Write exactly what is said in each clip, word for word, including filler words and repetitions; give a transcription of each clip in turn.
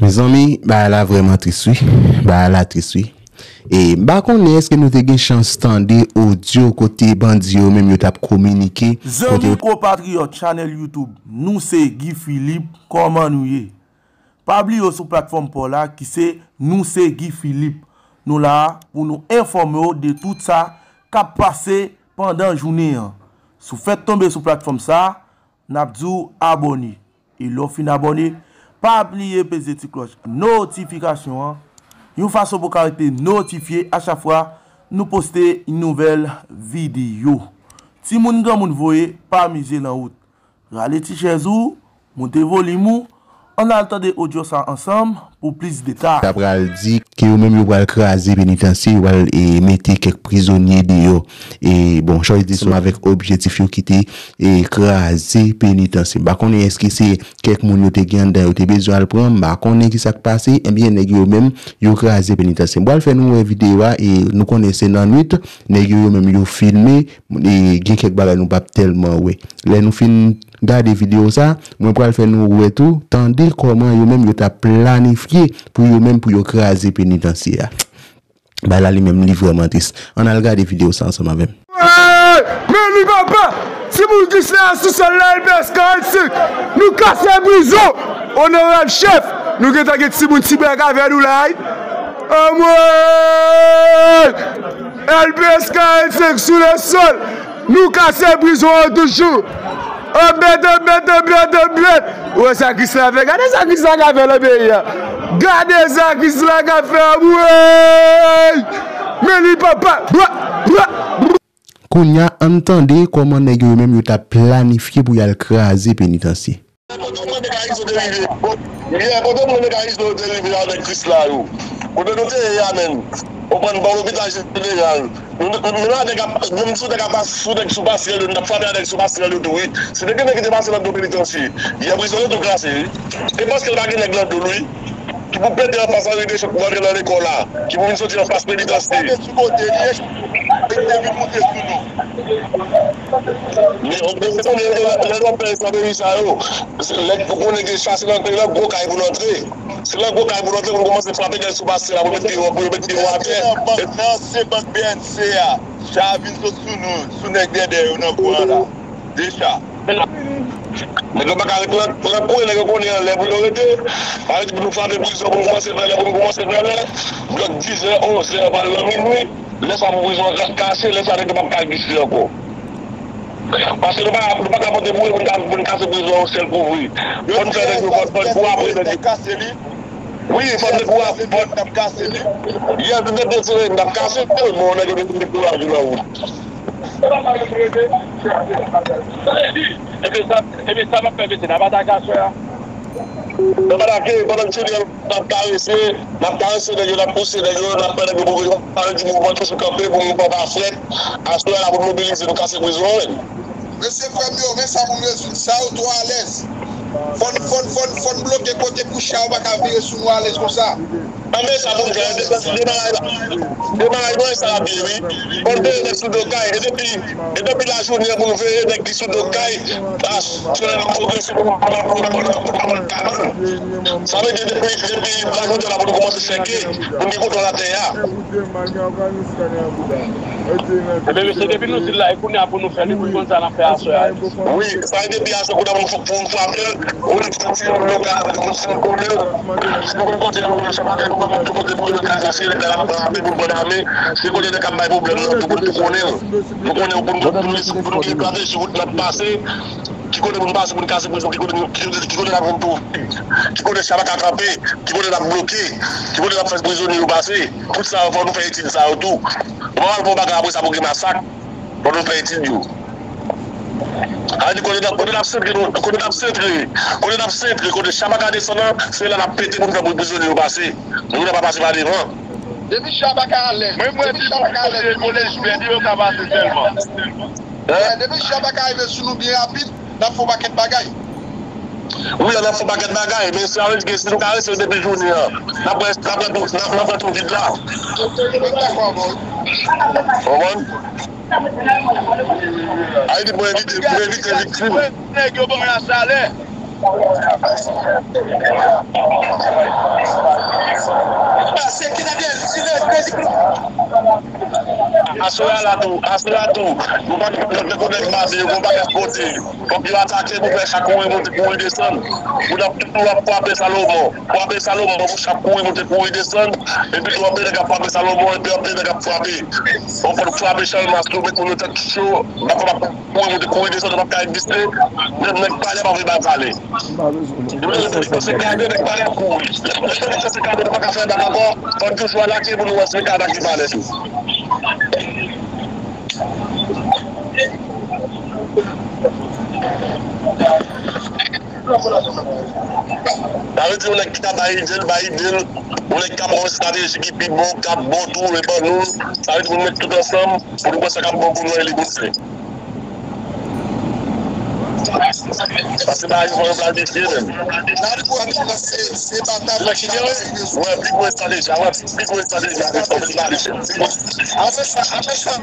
Mezanmi, bagay la vrèman tris wi. Bagay la tris wi. E m pa konnen èske nou te gen chans tande odyo kote bandi yo menm yo t ap kominike. Zanmi kote kopatriyòt chanèl YouTube, nou se Guy Philippe, kòman nou ye? Pa bliye w sou platfòm pa w la ki se nou se Guy Philippe. Nou la pou nou enfòme w de tout sa k ap pase pandan jounen an. Si w fèk tonbe sou platfòm sa, n ap di w abòne. E lè w fin abòne, pa bliye peze ti klòch notifikasyon an, yon fason pou w ka rete notifye a chak fwa nou poste yon nouvèl videyo. Timoun granmoun voye, pa mize nan wout. Rale ti chèz ou, moute volim ou, ann al tande odyo sa ansanm pou plis detay. Ta pral di ke yo menm yo pral kraze penitansye, yo pral e, mete kèk prizonye deyò. E bon, chòy te sou avèk objektif yo ki te e, kraze penitansye. M pa konnen èske se kèk moun yo te gen anndan yo te bezwen al pran, m pa konnen ki sa k pase, ebyen nèg yo menm yo kraze penitansye. M pral fè nou wè videyo a e nou konnen se nan nwit, nèg yo yo menm yo filme, e gen kèk bagay nou p ap tèlman wè. Lè nou fin gade videyo sa, mwen pral fè nou wè tou, tande kòman yo menm yo t ap planifye pou yo menm pou yo kraze penitansye a. Bagay la li menm li vrèman tris. Ann al gade videyo sa ansanm avè m. Hey! Men li papa! Timoun Krisla sou sòl la, L P S karannsenk! Nou kase prizon! Onorab chèf! Nou gentan gen timoun ti bèk avè nou la, wi! Anmwey! L P S karannsenk sou le sòl! Nou kase prizon an toujou! Anbèt, anbèt, anbèt, anbèt! Ou wè sa Krisla fè? Gade sa Krisla ka fè nan peyi a! Gade sa Krisla ka fè, anmwey! Men li papa! Bra! Bra! Kounye a, ann tande kòman nèg yo menm yo t ap planifye pou y al kraze penitansye. Yè, kote moun nèg Ayisyen yo te rive avèk Krisla yo? Kote nou te ye a menm? Ou konprann, bò lopital jeneral. Nou, nou, nou la nèg ap, menm sou nèg ap, sou nèg sou pasrèl yo, nou t ap frape a nèg sou pasrèl yo tou, wi. Si te gen nèg ki te pase nan do penitansye, yè prizon yo tou kraze, wi. E paske l pa gen nèg nan do l, wi. Ki pou pete anfas Anri Dechèk pou rantre nan lekòl la, ki pou vin soti anfas penitansye. Frape sou kote, li echwe, li te vin moute sou nou. Men, men se konnen lè, lè w ap fè estrateji sa yo, se lè ou konnen gen chase nan, nan gwo kay pou l antre. Se nan gwo kay pou l antre, pou l kòmanse frape nèg sou pasrèl la, pou l met pye yo, pou yo met pye yo atè. Nan, nan, nan, se bank B N C a. Cha a vin sot sou nou, sou nèg dèdè yo nan kwen an la. De cha. Nèg yo pa ka ret nan, nan kwen, nèg yo konnen anlè pou yo rete. Pa rete pou nou frape prizon, pou nou kòmanse vèlè, pou nou kòmanse vèlè. Blòk diz è, onz è, pral nan minui. Lè sa pou prizon an ka-, kase, lè sa nèg yo p ap ka egziste ankò. Paske nou pa, nou pa ka pote boure pou n ka, pou n kase prizon an yon sèl kou, wi. Fò n fè nèg yo, fò, fò n kou apre nèg yo. Wi, fò n dekouraje, fò n ap kase li. Yè, nou te deside n ap kase l, bon, nèg yo te dekouraje nan wout. Ebyen sa, ebyen sa n ap fè, mesye, n ap atake aswè a? N ap atake, pandan n fini, n ap karese, n ap karese nèg yo, n ap pouse nèg yo, n ap fè nèg yo pwogresan, sa vle di mouvman toujou kanpe pou mouvman pa frèt. Aswè a la pou n mobilize, nou kase prizon an menm. Mesye frè m yo, men sa pou n rezoud. Sa yo twò alèz. Fò n, fò n, fò n, fò n bloke kote pou cha yo pa ka vire sou nou alèz konsa. Anben sa pou n fè, demaraj la. Demaraj mwen sa ap byen, wi. Fò n veye nèg sou do kay. E depi, e depi lajounen an pou nou veye nèg ki sou do kay. Aswè n ap pwogrese pou nou. Sa vle di depi, depi lajounen la pou nou kòmanse chèke, pou n gen kontwòl atè a. Ebyen, mesye, depi nou di l la, e kounye a pou nou fè li, pou l konn sa n ap fè aswè a. Wi, sa e depi aswè, kounye a pou n, pou n frape l, ou li santi yon lokal, pou n fè l kole, si nou konn kote nou, nou chak bagay, nou konn tout kote pou nou kraze, se lè l ap frape, pou n pran lame, se kote nèg k ap bay pwoblèm nan, tou pou n tou konnen l. Nou konnen, pou n, pou n, pou n gen estrateji, wout n ap pase, ki kote pou n pase, pou n kase prizon, ki kote nou, ki kote, ki kote n ap jwenn tou, ki kote cha pa ka kanpe, ki kote n ap bloke, ki kote n ap fè prizonye yo pase. Tout sa yo, fò nou fè etid sa yo tou. Nou pa pral fè yon bagay apre sa pou gen masak. Fò nou fè etid yo. Sa vle di kote n ap, kote n ap sentre, kote n ap sentre, kote n ap sentre, kote cha pa ka desann nan, se la n ap pete pou n fè pou prizonye yo pase. Nou pa pase pa devan. Depi cha pa ka alèz, depi cha pa ka alèz, depi cha pa ka rive sou nou byen rapid, n ap fè yon pakèt bagay. Wi, n ap fè yon pakèt bagay, men sa vle di ke si nou ka rete depi jounen an, n ap wè, n ap wè tou, n ap, n ap wè tou vide la. Konprann? Ayiti pou evite, pou evite viktim. Nèg yo ban yon salè. Aswè a la tou, aswè a tou, nou pa gen nèg mabe yo, gon bagay kote. Fòk yo atake pou fè chak kouri monte, kouri desann. Pou n ap toujou ap frape Salomon. Frape Salomon pou chak kouri monte, kouri desann. Epi tou anpil nèg ap frape Salomon, epi anpil nèg ap frape. Bon, fò nou frape Chalmas tou, met moun yo tèt cho. Bafò ap kouri monte, kouri desann, nou p ap ka egziste. Menm nèg palè pa vle bay palè. Yo vle se gade nèg palè ap kouri. Yo vle se gade nou pa ka fè andak ankò. Fò n toujou atake pou nou wè si nou ka atake palè tou. Sa vle di yon nèg ki ka bay ide l, bay ide l, yon nèg ki ka ba w estrateji ki pi bon, k ap bon tou, e ban nou l. Sa vle di pou nou met tout ansanm, pou nou wè sa k ap bon pou nou e li pou n fè. Paske bagay yo pa planifye menm. Wè, pi gwo estrateji, wè, pi gwo estrateji, wè, pi gwo estrateji, wè, pi gwo estrateji. Apre sa, apre sa.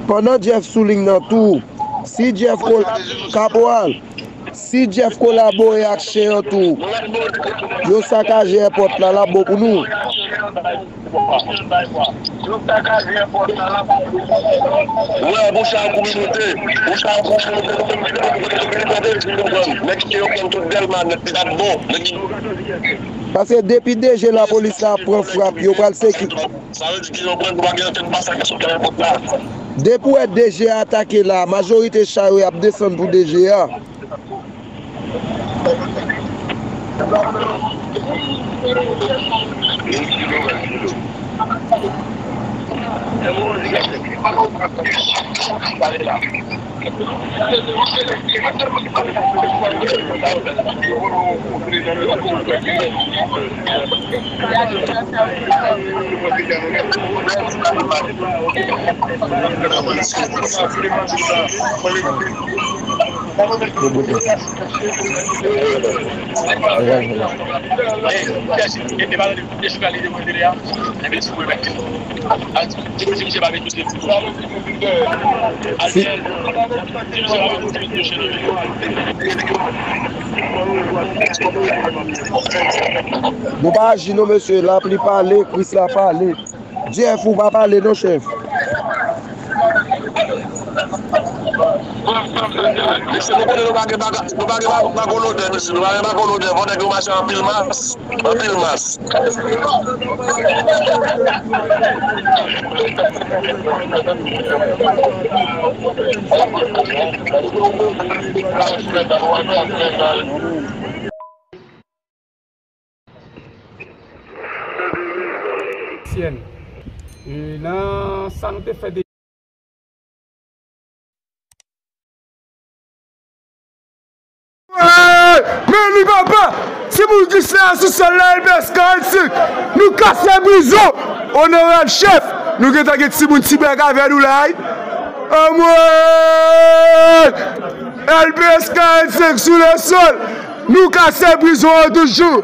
Pandan Jeff sou liy nan tou, si Jeff kol-, Kaporal, si Jeff kolabore ak Chen an tou, yo sakaje èpòt la, l ap bon pou nou. Wè, bouch a kouri monte, bouch a kouri monte, nèg ki yo pran tout Dèlma, nèg ki t ap bon, nèg ki Paske depi D G lapolis la ap pran frap, yo pral seki. Sa vle di ki yo pran, nou pa gen ankenn masakre sou teren kot la. Depi w wè D G atake la, majorite cha yo y ap desann pou D G a. Nou pa aji non, mesye. Lapli pale, Krisla pale. Jeff, ou pa pale non, chèf. Mesye, nou konnen nou pa gen baga-, nou pa gen ba-, bago lodè, mesye. Nou pa gen bago lodè. Fò nèg yo mache anpil mas. Anpil mas. Ayisyèn. E nan sa nou te fè de- Hey! Men li papa! Timoun Krisla sou sòl la, L B S karannsenk! Nou kase brizo! Onorab chèf! Nou gentan gen timoun Tibèk avè nou la, wi! Anmwey! L B S karannsenk sou le sòl! Nou kase prizon an toujou.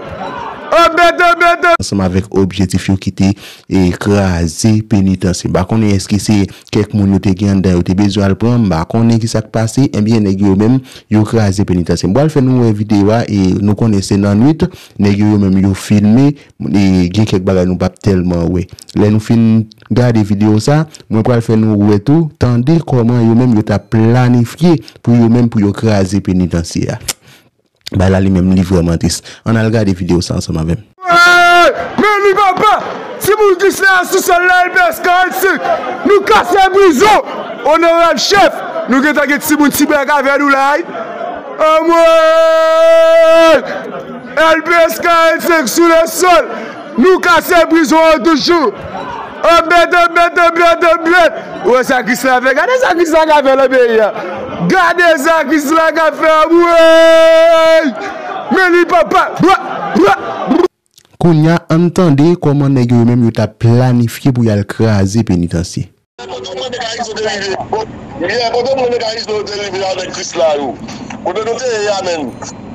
Anbèt, anbèt, anbèt. Ansanm avèk objektif yo ki te, e, kraze penitansye. M pa konnen èske se kèk moun yo te gen anndan yo te bezwen al pran, m pa konnen ki sa k pase, ebyen nèg yo menm yo kraze penitansye. M pral fè nou wè videyo a, e nou konnen se nan nwit, nèg yo, yo menm yo filme, e gen kèk bagay nou p ap tèlman wè. Lè nou fin gade videyo sa, mwen pral fè nou wè tou, tande kòman yo menm yo t ap planifye pou yo menm pou yo kraze penitansye a. Bagay la li menm li vrèman tris. Ann al gade videyo sa ansanm avè m. Hey! Men li papa! Timoun Krisla sou sòl la, L B S karannsenk! Nou kase prizon! Onorab chèf! Nou gentan gen timoun Tibèk avè nou la, wi! Anmwey! L B S karannsenk sou le sòl! Nou kase prizon an toujou. Anbèt, anbèt, anbèt, anbèt. Ou wè sa Krisla fè? Gade sa Krisla ka fè nan peyi a. Gade sa Krisla ka fè, anmwey! Men li papa. Bra, bra. Kounye a, ann tande kòman nèg yo menm yo t ap planifye pou y al kraze penitansye. Kote w mande Karizo te rive? Yè, kote w mande Karizo te rive avèk Krisla yo? Kote nou te ye a menm?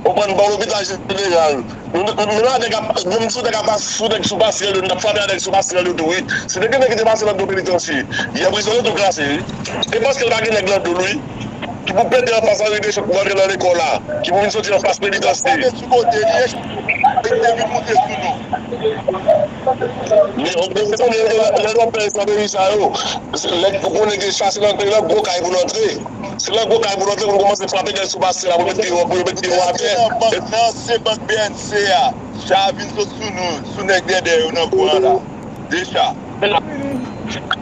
Ou konprann, bò lopital jeneral. Nou, nou, nou la nèg ap, nou sou nèg ap sou nèg sou pasrèl yo, nou t ap frape a nèg sou pasrèl yo tou, wi. Si te gen nèg ki te pase nan do penitansye, yè prizon yo tou kraze, wi. E paske l pa gen nèg nan do l, wi. ki pou pete anfas Henri Deschamps pou antre nan lekòl la, ki pou vin soti anfas Penitansye. Li te vin moute sou nou. Men, ou konnen, lè, lè nou ap fè estratèji sa yo, se lè ou konnen ke sa se nan, nan gwo kay pou nou antre. Se nan gwo kay pou nou antre, pou nou kòmanse frape nèg sou pastè la, pou yo met pye yo, pou yo met pye yo atè. Nan, nan ansyen bank B N C a, cha vin sot sou nou, sou nèg dèdè yo nan kwen an la. Deja.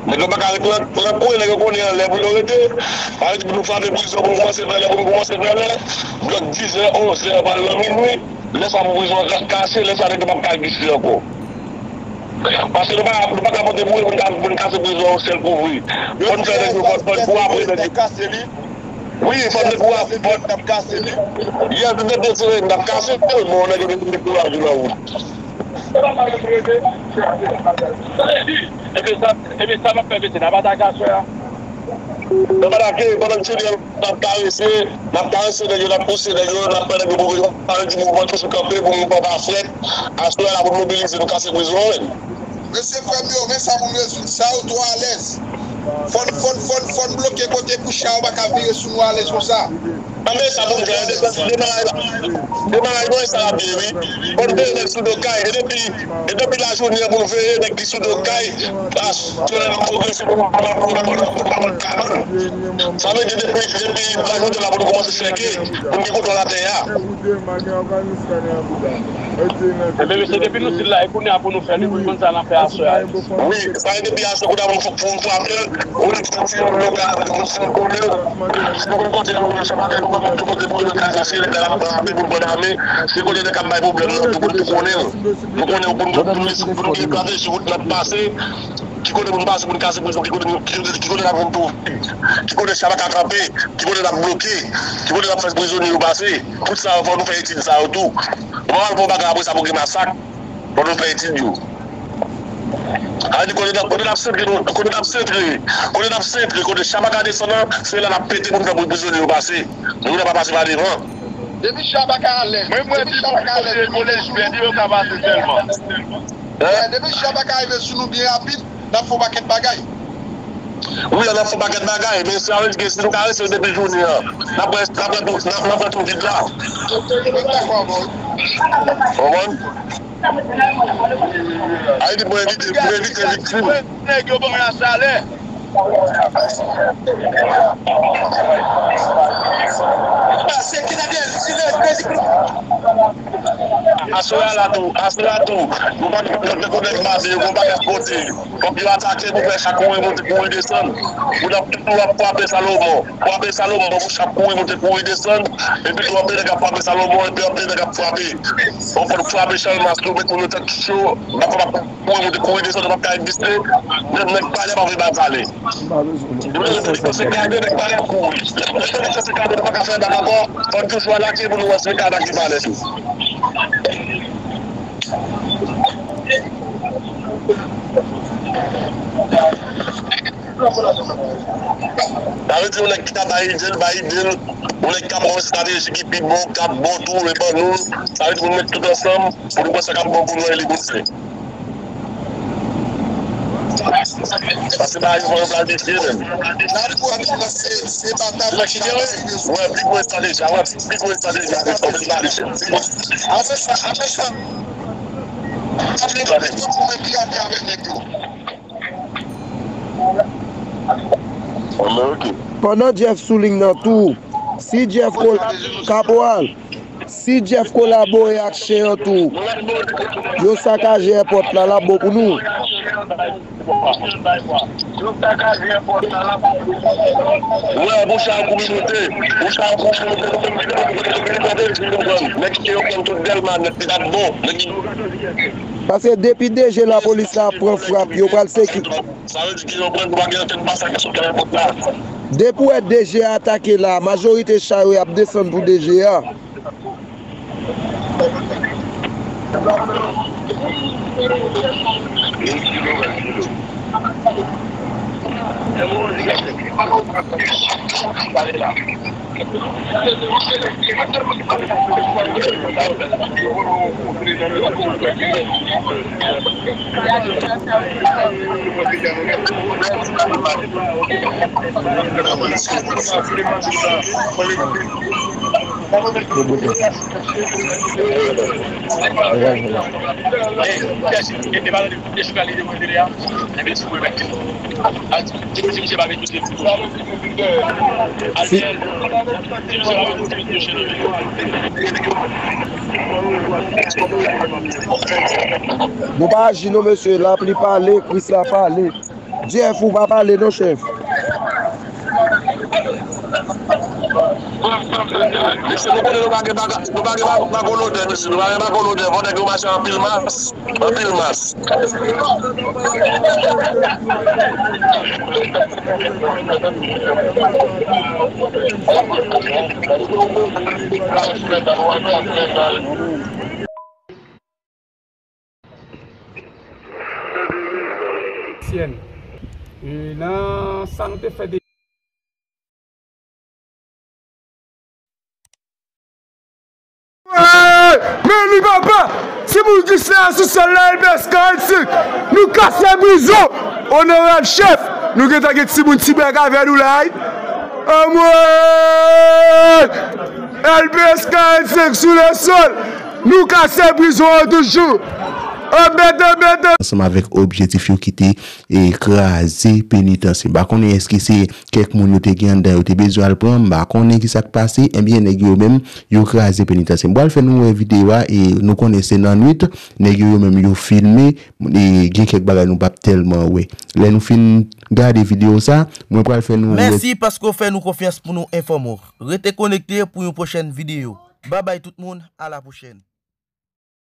Nèg yo pa ka ret nan, nan kwen, nèg yo konnen anlè pou yo rete. Sa vle di pou nou frape prizon, pou nou kòmanse vèlè, pou nou kòmanse vèlè. Blòk diz è, onz è, pral nan minui. Lè sa pou prizon an ka-, kase, lè sa nèg yo p ap ka egziste ankò. Paske nou pa, nou pa ka pote boure pou n ka, pou n kase prizon an yon sèl kou vre. Fò n fè nèg yo, fò, fò n kou apre nèg yo. Wi, fò n kou apre, fò n ap kase li. Yè, nou te desire n ap kase l, bon, nèg yo te dekouraje nan wout. Ebyen sa, ebyen sa m ap fè, mesye, n ap atake aswè a. N ap atake, pandan n fini, n ap karese, n ap karese nèg yo, n ap pouse nèg yo, n ap fè nèg yo pran prizon, sa vle di mouvman toujou kanpe pou mouvman pa frèt. Aswè a la pou n mobilize, nou kase prizon an. Mesye, frè m yo, men sa pou n rezoud sa yo twò alèz. Fò n, fò n, fò n, fò n bloke kote pou cha yo pa ka vire sou nou alèz konsa. Anben sa pou n fè, demaraj la. Demaraj mwen sa ap byen, wi. Fò n veye nèg sou do kay. E depi, e depi lajounen an pou n veye nèg ki sou do kay, aswè a n ap pwogrese pou n pa, pou n pa, pou n pa, pou n pa pran kabann. Sa vle di depi, depi lajounen la pou nou kòmanse sèke, pou n gen kontwòl atè a. Ebyen, mesye, depi nou di l la, e kounye a pou nou fè li, pou nou konn sa n ap fè aswè a. Wi, sa vle di depi aswè kounye a pou nou, pou nou frape l, ou li santi yon lokal, pou nou fè konnen, si nou konn kote nou, nou chèf atè, nou konn tout kote pou nou ka eseye lè la, pou nou pran ame, se kote nèg k ap bay pwoblèm nan, nou tou, pou nou tou konnen l. Nou konnen pou nou, pou nou, pou nou gen estrateji wout n ap pase, ki kote pou n pase, pou n kase prizon, ki kote nou, ki kote, ki kote n ap jwenn tou, ki kote cha pa ka kanpe, ki kote n ap bloke, ki kote n ap fè prizonye yo pase. Tout sa yo, fò nou fè etid sa yo tou. Ou pa pral fè yon bagay apre sa pou gen masak. Fò nou fè etid yo. Sa vle di kote n ap, kote n ap sentre, kote n ap sentre, kote n ap sentre, kote cha pa ka desann nan, se la n ap pete pou n fè pou prizonye yo pase. Moun nan pa pase pa devan. Depi cha pa ka alèz, depi cha pa ka alèz, kolèj vèt yo ka pase sèlman. Depi cha pa ka rive sou nou byen rapid, n ap fè yon pakèt bagay. Wi, n ap fè yon pakèt bagay, men sa vle di ke si nou ka rete depi jounen an, n ap wè, n ap wè tou, n ap, n ap wè tou vide la. Konprann? Ayiti pou evite, pou evite viktim. Nèg yo ban w salè. Aswè a la tou, aswè a tou, nou pa t konn nèg mabe yo, gon bagay kote. Fòk yo atake pou fè cha kouri monte, kouri desann. Pou n ap toujou ap frape Salomon. Frape Salomon pou cha kouri monte, kouri desann. Epi tou anpil nèg ap frape Salomon, epi anpil nèg ap frape. Bon, fò n frape Chalmas tou, met moun nan tèt cho, n ap, n ap kouri monte, kouri desann, nou p ap ka egziste. Menm nèg palè pa vle bay palè. Yo menm se kase gade nèg palè ap kouri. Lè se kase gade nou pa ka fè bak ankò, fò n toujou atake pou nou wè si nou ka atake palè tou. Sa vle di yon nèg ki ka bay ide l, bay ide l, yon nèg ki ka ba w estrateji ki pi bon, k ap bon tou, e ban nou l. Sa vle di pou nou met tout ansanm, pou nou wè sa k ap bon pou nou e li pou n fè. Paske bagay yo pral planifye menm. Wè, pi gwo estrateji, wè, pi gwo estrateji a, pi gwo estrateji a. Apre sa, apre sa, apre sa, pou mwen pi rapid avèk nèg yo. Pandan Jeff sou liy nan tou, si Jeff kol-, Kaporal, si Jeff kolabore ak chen an tou, yo sakaje èpòt la, l ap bon pou nou. Wè, bouch a kouri monte, bouch a kouri monte, nèg ki te yo pran tout Dèlma, nèg ki t ap bon, nèg ki Paske depi D G lapolis la ap pran frap, yo pral seki. Sa vle di ke yo pran dwa gen ankenn masak sou teren kot la. Depi w wè D G atake la, majorite cha yo y ap desann pou D G a. Nou pa aji non, mesye. Lapli pale, Kris la pale. Jeff, ou pa pale non, chèf. Mesye, nou konnen nou pa gen baga-, nou pa gen ba-, bago lodè, mesye. Nou pa gen bago lodè. Fò nèg yo mache anpil mas. Anpil mas. Ayisyèn. E nan sa nou te fè de Hey! Men li papa! Timoun ki se a sou sèl la, L P S karannsenk! Nou kase prizon! Onorab chèf! Nou gentan gen timoun ti bèk avè nou la, wi! Anmwey! L P S karannsenk sou le sòl! Nou kase prizon an toujou! Anbèt, anbèt, anbèt! Ansanm avèk objektif yo ki te e kraze penitansye. M pa konnen èske se kèk moun yo te gen anndan yo te bezwen al pran, m pa konnen ki sa k pase, ebyen nèg yo menm yo kraze penitansye. M pral fè nou wè videyo a e nou konnen se nan nwit, nèg yo yo menm yo filme, e gen kèk bagay nou p ap tèlman wè. Lè nou fin gade videyo sa, mwen pral fè nou wè. Mèsi paske w fè nou konfyans pou nou enfòme w. Rete konekte pou yon pwochèn videyo. Babay tout moun, a la pwochèn.